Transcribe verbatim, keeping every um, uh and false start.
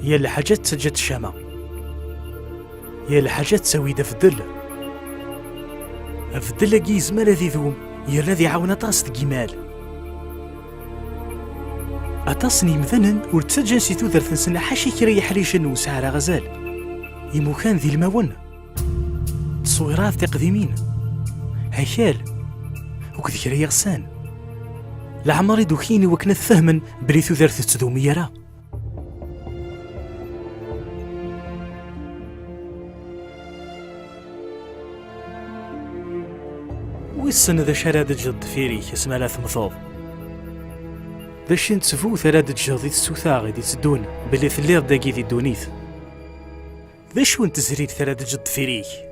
Yal lḥaǧa tettaǧǧa-d ccama. Yal lḥaǧa tettawi-d abeddel. Abeddel-agi yezmer ad idum, yerna ad iɛawen aṭas deg yimal. Aṭas n yimdanen ur ttaǧǧan si tudert-nsen ḥaca kra yeḥricen ur nesɛi ara azal. Imukan d ilmawen, tteswirat tiqdimin, akal, akked kra yeɣsan. Leɛmer i d-ukin i wakken ad fehmen belli tudert ur tettdumi ara. Wissen d acu ara d-teǧǧeḍ deffir-ik asmi ara temmteḍ? D acu n ttbut ara d-teǧǧeḍ i tsuta i d-itteddun belli telliḍ dagi di ddunit? D acu n tezrirt ara d-teǧǧeḍ deffir-ik?